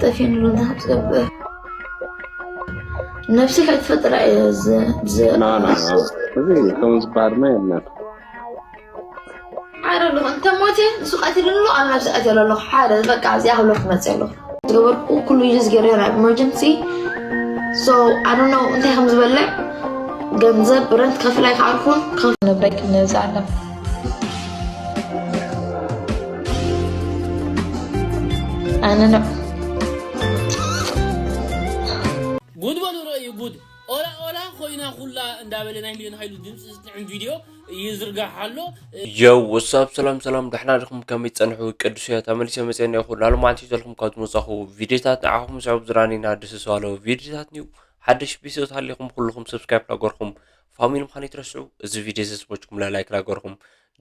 ጠፊእንሉ እንታይ ከም ዝገብር ነብሲ ከይትፈጥራ እየ ዝ- ዝ- ና ና ና እዚ ከም ዝበሃልና የለን። ሓደ ኣለኹ እንተ ሞቴ ንሱ ቀቲሉሉ ኣነ ናብዚ ቀትለ ኣለኹ ሓደ በቃ እዚኣ ክብሎ ክመፅእ ኣለኹ ዝገበርኩ ኩሉ ኢሉ ዝገይረ ናብ ኢመርጀንሲ so I don't know እንታይ ከም ዝበልዕ ገንዘብ ረንት ከፍል ኣይከኣልኩን ከፍ ንብረይ ክነብዛ ኣለ ኣነ ን ጉድ በሉ ረእዩ ጉድ። ኦላ ኦላ ኮይና ኩላ እንዳበለ ናይ ሚሊዮን ሃይሉ ድምፂ ዝጥዕም ቪድዮ ይዝርጋሕ ኣሎ። Yo, what's up? ሰላም ሰላም፣ ደሕና ዲኹም? ከመይ ጸንሑ? ቅዱስ እያ ተመሊሰ መጽኤ እኒአኹ። ላሉ መዓልቲ ይዘልኩም ካብ ዝመጻኹ ቪድዮታት ንዓኹም ስዕብ ዝራኒና ደስ ዝባለው ቪድዮታት ኒው ሓደሽ ቢሶት ሃሊኹም ኩልኹም ሰብስክራይብ ላገርኩም ፋሚሊ ምዃን ይትረስዑ። እዚ ቪድዮ ዘስቦችኩም ላይክ ላገርኩም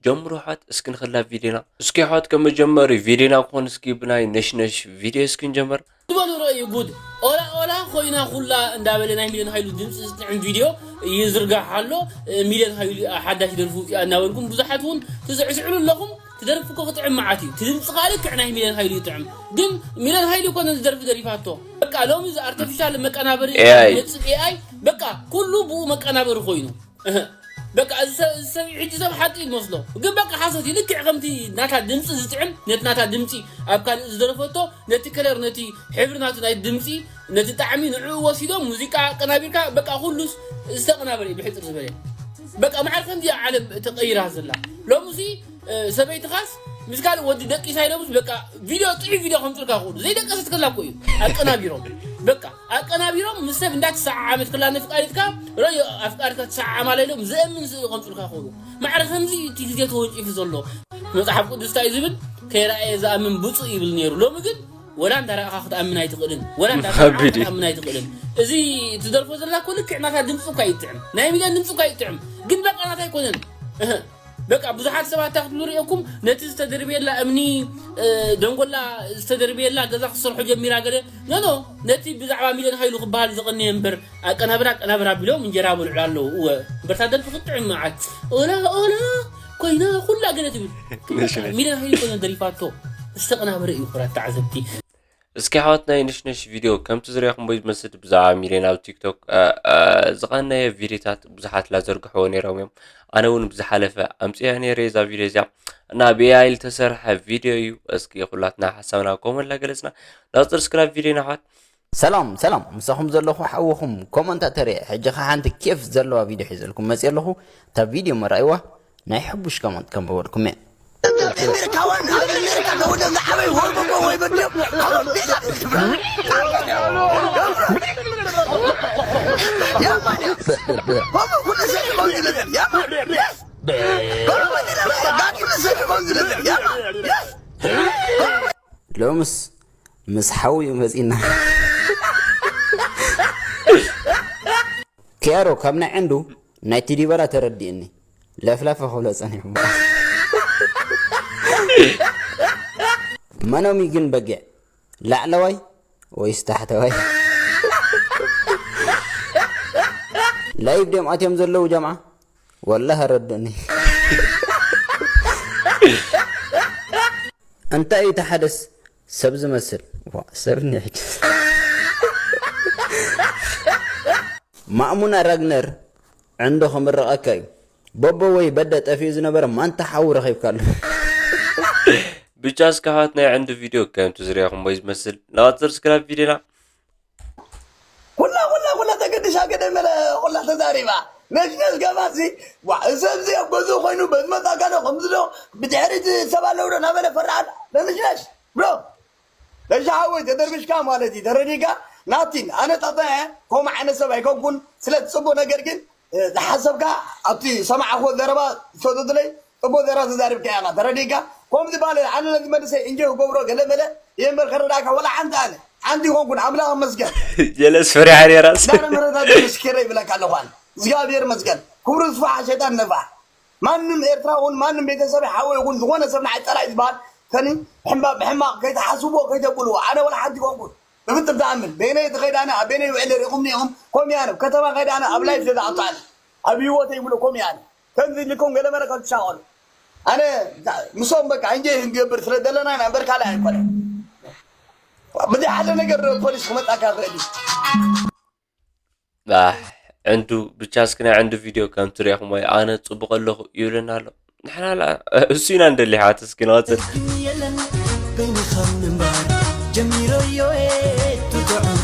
ጀምሩ ኣሕዋት። እስኪ ንኽላ ቪድዮና እስኪ ኣሕዋት ከመጀመሪ ቪድዮና ክኾን እስኪ ብናይ ነሽነሽ ቪድዮ እስኪ ንጀምር። ዝበሉ ረእዩ ጉድ። ኦላ ኦላ ኮይና ኩላ እንዳበለ ናይ ሚሊዮን ሃይሉ ድምፂ ዝጥዕም ቪድዮ ይዝርጋሕ ኣሎ። ሚሊዮን ሃይሉ ሓዳሽ ደርፊ ውፅኣ እናበልኩም ብዙሓት እውን ትስዕስዕሉ ኣለኹም። ትደርፊ እኮ ክጥዕም መዓት እዩ። ትድምፂ ከዓ ልክዕ ናይ ሚሊዮን ሃይሉ ይጥዕም። ግን ሚሊዮን ሃይሉ እኮ ነዚ ደርፊ ደሪፋቶ። በቃ ሎሚ እዚ ኣርቲፊሻል መቀናበሪ ኤኣይ። ነፂ ኤኣይ በቃ ኩሉ ብኡ መቀናበሪ ኮይኑ እህ። በቃ እዚ ሰብ እዚ ሰብ ሕጂ ሰብ ሓቂ እዩ ዝመስሎ ግን በቃ ሓሶት እዩ ልክዕ ከምቲ ናታ ድምፂ ዝጥዕም ነቲ ናታ ድምፂ ኣብ ካልእ ዝደረፈቶ ነቲ ከለር ነቲ ሕብሪ ናቱ ናይ ድምፂ ነቲ ጣዕሚ ንዕኡ ወሲዶም ሙዚቃ ኣቀናቢርካ በቃ ኩሉስ ዝተቀናበረ እዩ ብሕፅር ዝበለ በቃ ማዕር ከምዚ እያ ዓለም ተቀይራ ዘላ ሎምሲ ሰበይትኻስ ምስ ካልእ ወዲ ደቂሳ ኢሎምስ በቃ ቪድዮ ጥዑይ ቪድዮ ከምፅልካ ክእሉ ዘይደቀሰት ከላ እኮ እዩ ኣቀናቢሮም በቃ ኣቀናቢሮም ምስ ሰብ እንዳተሰዓዓመት ከላ ነፍቃሪትካ ረዮ ኣፍቃሪትካ ተሰዓዓማላ ኢሎም ዘእምን ስእሊ ከምፅልካ ክእሉ ማዕረ ከምዚ እቲ ግዜ ተወንጪፉ ዘሎ መፅሓፍ ቅዱስ እንታይ ዝብል ከይረኣየ ዝኣምን ብፁእ ይብል ነይሩ ሎሚ ግን ወላ እንዳረኣኻ ክትኣምን ኣይትኽእልን ወላ እንዳረኣኻ ከቢድ እዩ። ክትኣምን ኣይትኽእልን እዚ ትደርፎ ዘለካ እኮ ልክዕ ናታ ድምፂ እኳ ይጥዕም ናይ ሚልዮን ድምፂ እኳ ይጥዕም ግን በቃ ናታ ኣይኮነን እህ በቃ ብዙሓት ሰባት እንታይ ክትብሉ ሪእኩም ነቲ ዝተደርብየላ እምኒ ደንጎላ ዝተደርብየላ ገዛ ክትሰርሖ ጀሚራ ገለ ኖኖ ነቲ ብዛዕባ ሚልዮን ሃይሉ ክበሃል ዝቐነየ እምበር ኣቀናብራ ኣቀናብራ ቢሎም እንጀራ በልዑ ኣለዉ እወ እምበርታ ደርፊ ክጥዕም መዓት ኦላ ኦላ ኮይና ኩላ ገለ ትብል ሚልዮን ሃይሉ ኮይና ደሪፋቶ ዝተቐናበረ እዩ ኩራት ተዓዘብቲ እስኪ ኣሕዋት ናይ ነሽነሽ ቪድዮ ከምቲ ዝሪኣኹምዎ ዝመስል ብዛዕባ ሚልዮን ኣብ ቲክቶክ ዝቐነየ ቪድዮታት ብዙሓት ላዘርግሕዎ ነይሮም እዮም ኣነ እውን ብዝሓለፈ ኣምፅያ ነይረ እዛ ቪድዮ እዚኣ እና ብኤኣይ ዝተሰርሐ ቪድዮ እዩ እስኪ ኩላትና ሓሳብና ኮመን ላገለፅና ናብ ፅርስክራብ ቪድዮ ናሕዋት ሰላም ሰላም ምሳኹም ዘለኹ ሓውኹም ኮመንታተር እየ ሕጂ ኸ ሓንቲ ኬፍ ዘለዋ ቪድዮ ሒዘልኩም መፅእ ኣለኹ እታ ቪድዮ መራእይዋ ናይ ሕቡሽ ኮመንት ከንበበልኩም እየ ሎምስ ምስ ሓዊ እዩ መፂና ኪያሮ ካብ ናይ ዓንዱ ናይ ቲዲበራ ተረዲእኒ ለፍላፈ ክብሎ ፀኒሑ መኖሚ ግን በጊዕ ላዕለዋይ ወይስ ታሕተዋይ ላይቭ ድዮም ኣትዮም ዘለዉ ጀምዓ ወላሂ ኣረድእኒ እንታይ እዩ ተሓደስ ሰብ ዝመስል ሰብ ኒሕድ ማእሙና ራግነር ዕንዶ ክምርቐካ እዩ በቦ ወይ በደ ጠፊኡ ዝነበረ ማንታ ሓዊ ረኺብካሉ ብቻ እስካሓት ናይ ዕንዱ ቪድዮ ከምቲ ዝሪኣኹም ወይ ዝመስል ናዋፅር ስክራብ ቪድዮና ኩላ ኩላ ኩላ ተገዲሻ ገደ መለ ኩላ ተዛሪባ ነሽነሽ ገባሲ ዋ እሰብዚ ኣብ ገዝኡ ኮይኑ በዝመጣ ጋዶ ከምዚ ዶ ብድሕሪት ሰብ ኣለውዶ ናበለ ፈርዓን ነንሽነሽ ብሮ ነሻ ሓወይ ተደርብሽካ ማለት እዩ ተረዲጋ ናቲን ኣነ ጣጣ እየ ከምኡ ዓይነት ሰብ ኣይኮንኩን ስለቲ ፅቡቅ ነገር ግን ዝሓሰብካ ኣብቲ ሰማዕኮ ዘረባ ዝፈትትለይ እሞ ዘራ ተዛሪብካ ኢኻ ተረዲእካ ከምዚ ባለ ኣነ ነዚ መንእሰይ እንጆ ክገብሮ ገለ መለ እየ እምበር ከረዳእካ ወላ ሓንቲ ኣነ ሓንቲ ይኾንኩን ኣምላኽ መስገን ጀለስ ፈሪሓ ነይራስ ዳረ ምሕረታ ደምስኪረ ይብለካ ኣለኹ ኣነ እግዚኣብሔር መስገን ክብሩ ዝፋሓ ሸይጣን ነፋሕ ማንም ኤርትራ እውን ማንም ቤተሰብ ሓወ ይኹን ዝኾነ ሰብ ንዓይ ፀላኢ ዝበሃል ከኒ ብሕማቕ ከይተሓስብዎ ከይተብልዎ ኣነ ወላ ሓንቲ ይኾንኩን ብብጥም ተኣምን በይነይ ትኸይድ ኣነ ኣብ በይነይ ውዕለ ሪኹምኒ ኢኹም ኮምያነ ከተማ ከይድ ኣነ ኣብ ላይፍ ዘዝኣቱ ኣነ ኣብ ህይወተይ ይብሎ ኮምያነ ከምዚ ልኩም ገለ መለ ከም ትሻቐሉ ኣነ ምሶም በቃ እንጀ ክንገብር ስለ ዘለና ኢና እምበር ካልእ ኣይኮነ ብዘይ ሓደ ነገር ፖሊስ ክመጣካ ይኽእል እዩ። ኣሕ፣ ዕንዱ ብቻ እስኪ ናይ ዕንዱ ቪድዮ ከም ትሪኢኹም ወይ ኣነ ጽቡቕ ኣለኹ ይብለና ኣሎ። ንሕና ላ እሱ ኢና እንደሊ ሓት እስኪ ንቐጽል። የለን በይንኻ ምንባር ጀሚረዮ እየ ትጥዑም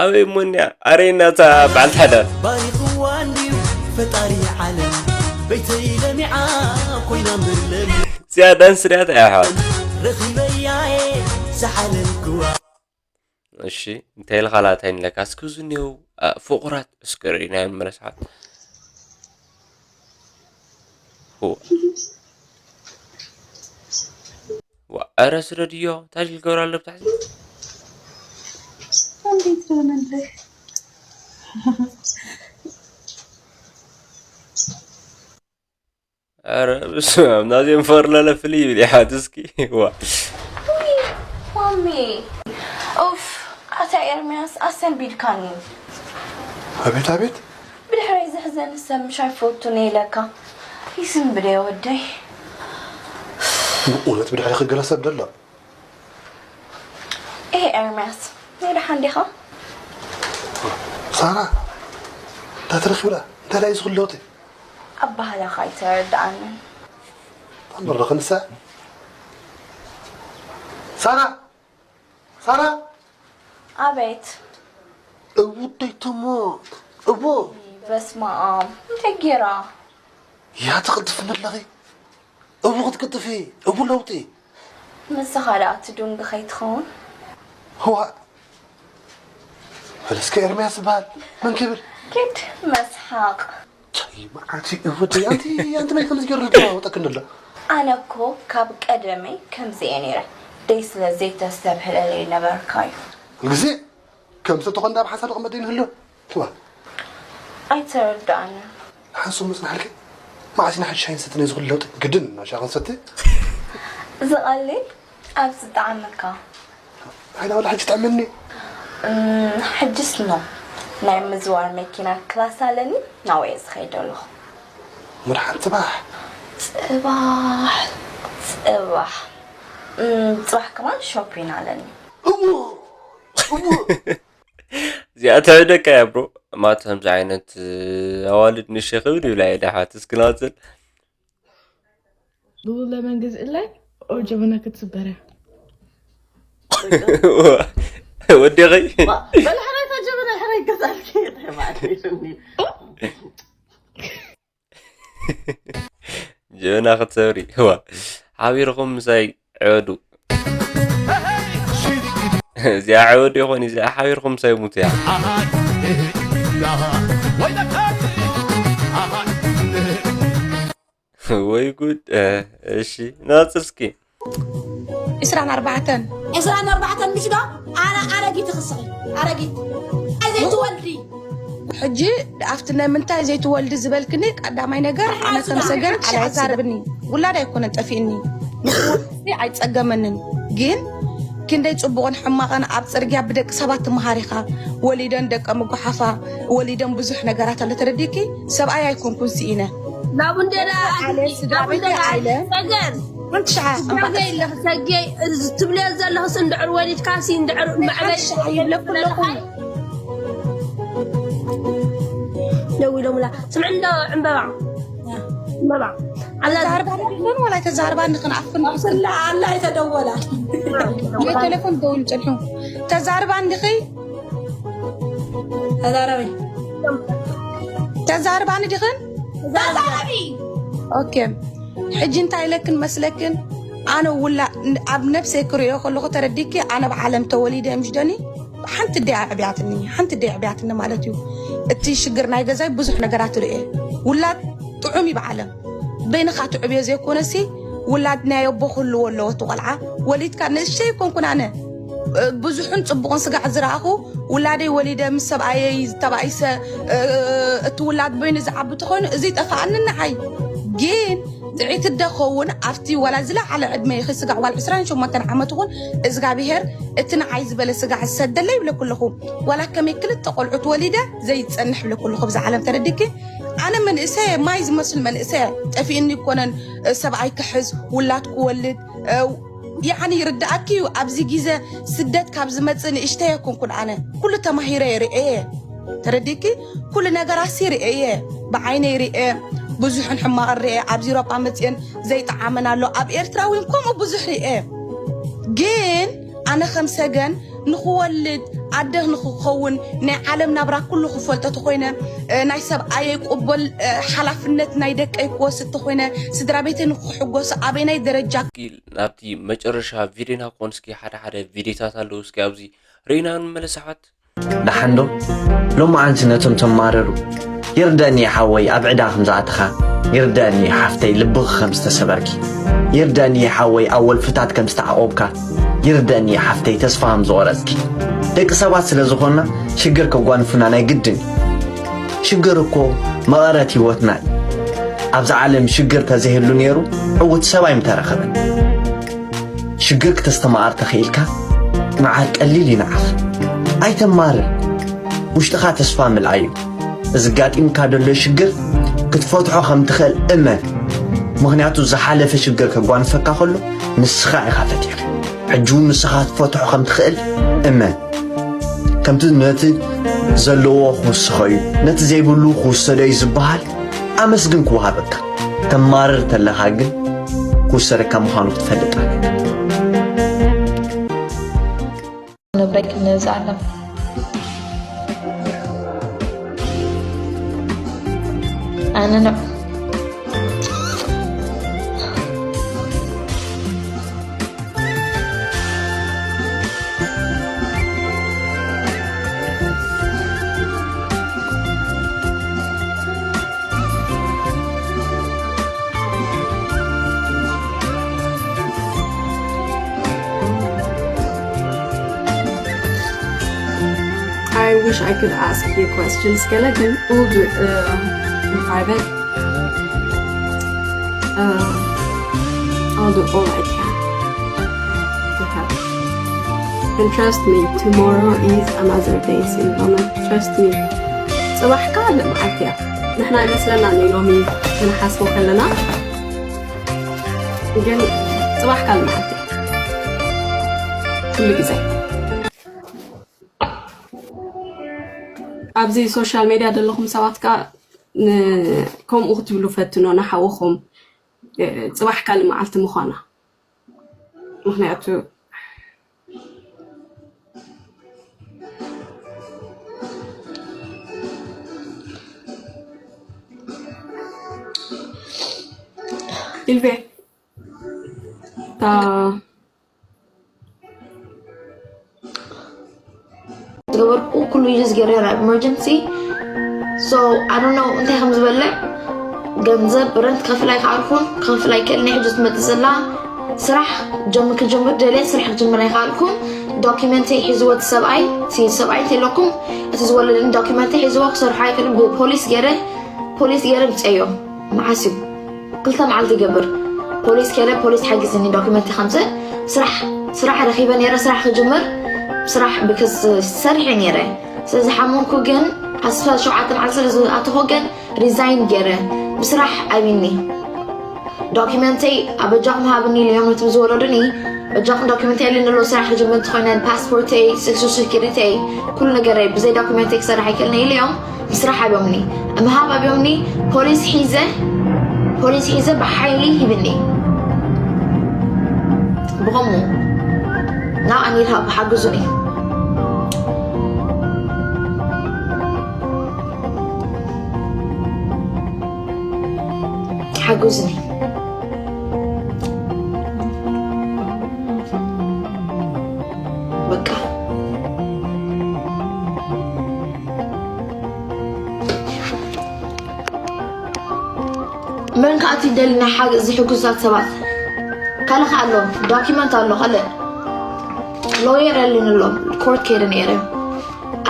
ኣበይ እሞንያ ኣረይናታ በዓል ሓዳር ባሪኽዋ እንድዩ ፈጣሪ ዓለም በይተይ ለሚዓ ኮይና ምለም እዚኣ ዳንስ ድያ እንታይ ኣሕዋት? ረኺበያ እየ ዝሓለምክዋ እሺ እንታይ ኢልካ ላታ ይንለካ እስኪ እዚ እኒው ፍቑራት እስኪ ርኢና ይመለስ ሓት ዋ ኧረ ስደድዮ እንታይ ኢል ክገብር ኣሎ ብታሕቲ እንዴት ሆነልህ? ኧረ ብስመ ኣብ ናዚኦም ፈርለለ ፍልይ ይብል ይሓት እስኪ ዋ ውይ ማሜ ኡፍ ኣታ ኤርምያስ ኣሰንቢድካኒ ኣቤት ኣቤት ብድሕረይ ዝሕዘኒ ሰብ ምሽ ኣይፈቱን ኢለካ ይስንብደ ወደይ ብእውነት ብድሕሪ ክገለ ሰብ ደሎ ኤ ኤርምያስ ናይ ደሓን ዲኻ ሳራ እንታይ ተረኺብና እንታይ ዳዩ ዝኽለውቲ ኣባህላኻ ኣይተረድኣንን ኣምበርዶ ክንሳ ሳራ ሳራ ኣቤት እውደይ ትሞት እቦ በስመ ኣብ እንታይ ጌራ ያ ትቕልጥፍኒ ኣለኺ እቡ ክትቅጥፊ እቡ ለውጢ ንስኻ ደኣ ትዱንግ ከይትኸውን ህዋ በለስከ ኤርምያስ ዝበሃል መን ክብል ኪድ መስሓቕ ቻይ መዓት እዩ ወደይ ኣንቲ ኣንቲ መን ከምዚ ገይሩ ልተዋወጠክ እንደሎ ኣነ እኮ ካብ ቀደመይ ከምዚ እየ ነይረ ደይ ስለ ዘይተስተብህለለይ ነበርካ እዩ ግዜ ከም ሰተኾ እንዳ ብሓሳብ ቅመደይ ንህሎ ትዋ ኣይተረዳኣንን ሓንሱ መፅናሕልከ መዓስ ኢና ሕጂ ሻሂ ንሰትነ ዝኽሉ ለውጢ ግድን እና ሻሂ ክንሰቲ ዝቐልል ኣብ ዝጠዓመካ ሓይና ወላ ሕጂ ጠዕመኒ ሕጅስ ኖ ናይ ምዝዋር መኪና ክላስ ኣለኒ ናወየ ዝኸይድ ኣለኹ ሙድሓን ፅባሕ ፅባሕ ፅባሕ እም፣ ፅባሕ ከማን ሾፒን ኣለኒ እዎ እዎ እዚኣ ተዕደካ እያ ብሮ ማት ከምዚ ዓይነት ኣዋልድ ንሸ ክብል ይብላ እየ ደሓት እስክናፅል ብቡለ መንግዝእላይ ኦ ጀበና ክትስበርያ ወዲኸይ በል ሕራይ እታ ጀበና ሕራይ ገዛልኪ እንታይ ማለት እዩ ስኒ ጀበና ክትሰብሪ ዋ ሓቢርኹም ምሳይ ዕበዱ እዚኣ ዕበዱ ይኾን እዚኣ ሓቢርኩም ምሳይ ሙት እያ ወይ ጉድ እሺ ናፅር እስኪ ዕስራን ኣርባዕተን ዕስራን ኣርባዕተን ምሽ ዶ ኣነ ኣረጊት ክስኺ ኣረጊት ኣይ ዘይትወልዲ ሕጂ ኣብቲ ናይ ምንታይ ዘይትወልዲ ዝበልክኒ ቀዳማይ ነገር ኣነ ከም ሰገን ኣይዛርብኒ ውላድ ኣይኮነን ጠፊእኒ ንክወልዲ ኣይፀገመንን ግን ክንደይ ፅቡቕን ሕማቕን ኣብ ፅርግያ ብደቂ ሰባት ትመሃር ኢኻ ወሊደን ደቀ ምጉሓፋ ወሊደን ብዙሕ ነገራት ኣሎ ተረዲእኪ ሰብኣይ ኣይኮንኩን ስኢነ ናቡንዴዳ ዓለ ስድራ ቤት ዓለ ሰገን ሓንቲ ሸዓ ሰገይ ኣለኽ ሰገይ ትብልዮ ዘለኽስ እንድዕር ወሊድካሲ እንድዕር መዕበይ ሓንቲ ሸዓ ይብለኩ ኣለኹ ደው ኢሎምላ ስምዕ እንዶ ዕምበባ ዕምበባ ተዛርባ ንኽን ወላ ተዛርባ ንኽን ኣፍን ስላ ኣላ ኣይተደወላ ናይ ቴሌፎን ደውል ጽንሑ ተዛርባ እንዲኺ ተዛረቢ ተዛርባኒ ዲኽን ተዛረቢ ኦኬ ሕጂ እንታይ ኢለክን መስለክን ኣነ ውላ ኣብ ነብሰይ ክርእዮ ከለኹ ተረዲኪ ኣነ ብዓለም ተወሊደ ምሽ ደኒ ሓንቲ ደይ ኣዕብያትኒ ሓንቲ ደይ ኣዕብያትኒ ማለት እዩ እቲ ሽግር ናይ ገዛይ ብዙሕ ነገራት ርእየ ውላድ ጥዑም እዩ ብዓለም በይንኻ ትዕብዮ ዘይኮነሲ ውላድ ናይ ኣቦ ክህልዎ ኣለዎ እቲ ቆልዓ ወሊድካ ንእሽተይ ይኮንኩን ኣነ ብዙሕን ጽቡቕን ስጋዕ ዝረኣኹ ውላደይ ወሊደ ምስ ሰብኣየይ ዝተባኢሰ እቲ ውላድ በይኑ ዝዓቢ ተኾይኑ እዚ ይጠፋኣኒ ንዓይ ግን ጥዒት ደኸውን ኣብቲ ዋላ ዝለዓለ ዕድመ ይኺ ስጋዕ ዋል ዕስራን ሸሞንተን ዓመት ኹን እዝጋብሄር እቲ ንዓይ ዝበለ ስጋዕ ዝሰደለ ይብለኩ ኣለኹ ዋላ ከመይ ክልተ ቆልዑት ወሊደ ዘይጸንሕ ብለኩ ኣለኹ ብዛ ዓለም ተረዲኪ ኣነ መንእሰየ ማይ ዝመስል መንእሰየ ጠፊእኒ ይኮነን ሰብኣይ ክሕዝ ውላድ ክወልድ ያዕኒ ይርድኣኪ እዩ። ኣብዚ ግዜ ስደት ካብ ዝመጽእ ንእሽተይ ኣይኮንኩን ኣነ። ኩሉ ተማሂረ እየ፣ ርእየ እየ። ተረዲእኪ? ኩሉ ነገራት ሲ ርእየ እየ። ብዓይነይ ርእየ፣ ብዙሕን ሕማቕን ርእየ። ኣብዚ ኤውሮጳ መጽየን ዘይጠዓመን ኣሎ። ኣብ ኤርትራ እውን ከምኡ ብዙሕ ርእየ። ግን ኣነ ከም ሰገን ንኽወልድ ኣደ ንኽኸውን ናይ ዓለም ናብራ ኩሉ ክፈልጦ ተኾይነ፣ እ፣ ናይ ሰብኣየይ ቅቡል፣ እ፣ ሓላፍነት ናይ ደቀይ ክወስድ ተኾይነ፣ ስድራ ቤተይ ንክሕጎሱ ኣበየናይ ደረጃ ኢል ናብቲ መጨረሻ ቪድዮና ክኾን እስኪ ሓደ ሓደ ቪድዮታት ኣለዉ። እስኪ ኣብዚ ርኢና ንመለስ ኣሕዋት። ደሓንዶ? ሎማዓንቲ ነቶም ተማረሩ ይርደእኒ ሓወይ ኣብ ዕዳ ከም ዝኣተኻ፣ ይርደእኒ ሓፍተይ ልብኺ ከም ዝተሰበርኪ፣ ይርደእኒ ሓወይ ኣብ ወልፍታት ከም ዝተዓቆብካ፣ ይርደእኒ ሓፍተይ ተስፋ ከም ዝቆረጽኪ። ደቂ ሰባት ስለ ዝኾንና ሽግር ከጓንፉና ናይ ግድን እዩ። ሽግር እኮ መቐረት ህይወትና እዩ። ኣብዚ ዓለም ሽግር ተዘይህሉ ነይሩ ዕዉት ሰብ ኣይምተረኸበን። ሽግር ክተስተማቕር ተኽኢልካ፣ መዓር ቀሊል እዩ ንዓኻ። ኣይተማርር፣ ውሽጥኻ ተስፋ ምልኣዩ። እዚ ጋጢምካ ዘሎ ሽግር ክትፈትሖ ከም ትኽእል እመን። ምኽንያቱ ዝሓለፈ ሽግር ከጓንፈካ ከሎ ንስኻ ኢኻ ፈቲሕካ። ሕጂ እውን ንስኻ ክትፈትሖ ከም ትኽእል እመን። ከምቲ ነቲ ዘለዎ ክውስኾ እዩ፣ ነቲ ዘይብሉ ክውሰዶ እዩ ዝበሃል። ኣመስግን ክወሃበካ። ተማርር ተለኻ ግን ክውሰደካ ምዃኑ ክትፈልጥ ኣለካ። ንብረቂ ነዛ ኣላ። ኣነ ነው። I wish I could ask you questions. Skeleton, all the uh, in private. Uh, I'll do all I can to help. And trust me, tomorrow is another day. Silvana, trust me. ጽባሕ ካልእ መዓልቲ እያ። ንሕና ኣይመስለናን እዩ ሎሚ ክንሓስቦ ከለና፣ ግን ጽባሕ ካልእ መዓልቲ እያ። ኩሉ ግዜ ኣብዚ ሶሻል ሜድያ ዘለኹም ሰባት ከኣ ን-፣ ከምኡ ክትብሉ ፈትኖ ንሓውኹም፣ እ፣ ጽባሕ ካልእ መዓልቲ ምዃና። ምኽንያቱ ኢልቬ፣ እታ ዝገበርኩ ኩሉ ዩዝ ገይረ ኣብ ኢመርጀንሲ። So I don't know እንታይ ከም ዝበልዕ። ገንዘብ ረንት ክኸፍል ኣይከኣልኩን፣ ክኸፍል ኣይክእልን እየ። ሕጂ ትመጽእ ዘላ ስራሕ ጀም-፣ ክጅምር ደልየ ስራሕ ክጅምር ኣይከኣልኩን። ዶኪመንተይ ሒዝዎ እቲ ሰብኣይ፣ እቲ ሰብኣይ እንተኢለኩም እቲ ዝወለደኒ ዶኪመንተይ ሒዝዎ ክሰርሖ ኣይክእልን። ብፖሊስ ገይረ፣ ፖሊስ ገይረ ምጸዮ። መዓስ እዩ? ክልተ መዓልቲ ይገብር። ፖሊስ ከይደ፣ ፖሊስ ሓግዝኒ ዶክመንት ከምፅእ። ስራሕ፣ ስራሕ ረኺበ ነይረ፣ ስራሕ ክጅምር፣ ስራሕ ብክስ ሰሪሐ ነይረ። ስለዚ ሓመንኩ ግን፣ ዓሰርተ ሸውዓተ መዓልቲ ስለ ዝኣተኹ ግን ሪዛይን ገይረ፣ ብስራሕ ኣቢኒ። ዶክመንተይ ኣብ በጃኹም ሃብኒ ኢለዮም ነቶም ዝወለዱኒ፣ በጃኹም ዶክመንተይ የለን ኣሎ፣ ስራሕ ክጅምር እንተኾይነ ፓስፖርተይ፣ ሶሻል ሴኩሪተይ፣ ኩሉ ነገረይ ብዘይ ዶክመንተይ ክሰርሕ ኣይክእልን ኢለዮም። ምስራሕ ኣብዮምኒ፣ ምሃብ ኣብዮምኒ፣ ፖሊስ ሒዘ፣ ፖሊስ ሒዘ ብሓይሊ ሂብኒ። ብኸምኡ ናብ ኣኒርሃብ ሓግዙኒ። ሓግዙኒ። በቃ። መን ከኣ እቲ ደሊ ናይ ሓገዝ ዝሕግዙታት ሰባት? ካልእ ከኣ ኣሎ፣ ዶኪመንት ኣሎ፣ ካልእ ሎየር ኣለኒ ኣሎ፣ ኮርት ከይደ ነይረ።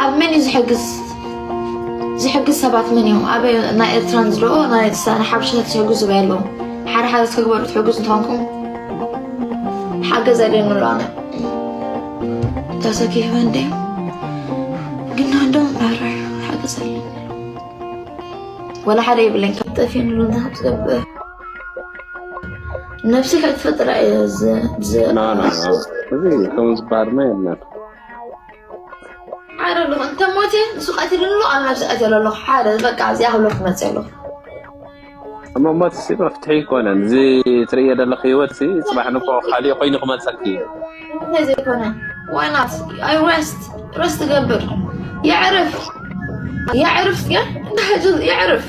ኣብ መን እዩ ዝሕግዝ? ዝሕግዝ ሰባት መን እዮም? ኣበይ ናይ ኤርትራን ዝለኦ ናይ ሳ-፣ ናይ ሓበሻታት ዝሕግዙ በይ ኣለዉ። ሓደ ሓደ ተግባሩ ትሕግዙ እንተኾንኩም ሓገዝ ኣለኒ ኣሎ ኣነ። ተሰኪፈ እንደ ግን ናንዶ እምበር ሓገዝ ኣለኒ። ወላ ሓደ የብለኝ። ካብ ጠፊእን ሉና ትገብር። ነብሲ ከይትፈጥራ እየ ዝ- ዝ- ና ና ና። እዚ ከም ዝበሃልና የለን። ሓደ ኣለኹ እንተ ሞቴ ንሱ ቀቲልሉ ኣብ ነብሲ ቀቲለ ኣለኹ። ሓደ በቃ እዚኣ ክብሎ ክመፅእ ኣለኹ። እሞ ሞት ሲ መፍትሒ ይኮነን። እዚ ትርእዮ ዘለኺ ህይወት ሲ ፅባሕ ንኮ ካሊእ ኮይኑ ክመፀኪ እዩ። እንታይ ዘይኮነ ዋይናት ኣይ ረስት ረስት ገብር የዕርፍ የዕርፍ የ- የዕርፍ።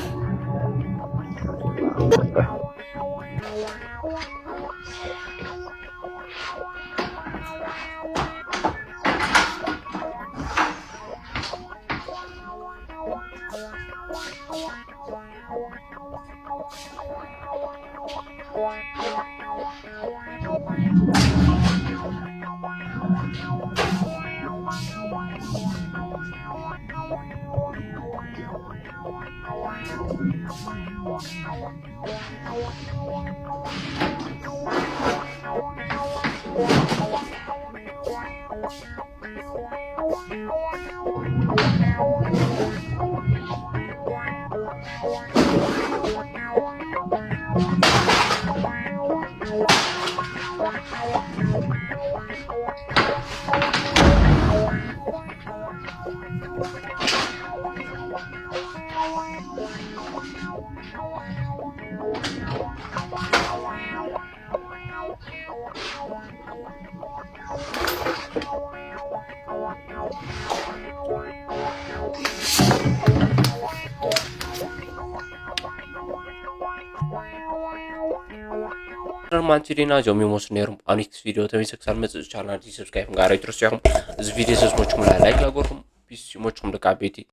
ሮማንቲዲና ዞም ይመስሉ ነይሮም። ኣብ ኔክስት ቪዲዮ ተመልሰ ክሳብ መፅእ ቻናል ሰብስክራይብ ምግባር ኣይትረስዑ ኢኹም። እዚ ቪዲዮ ሰስሞችኩም ላይክ ላጎርኩም ፒስ ይሞችኩም ደቂ ዓበይቲ።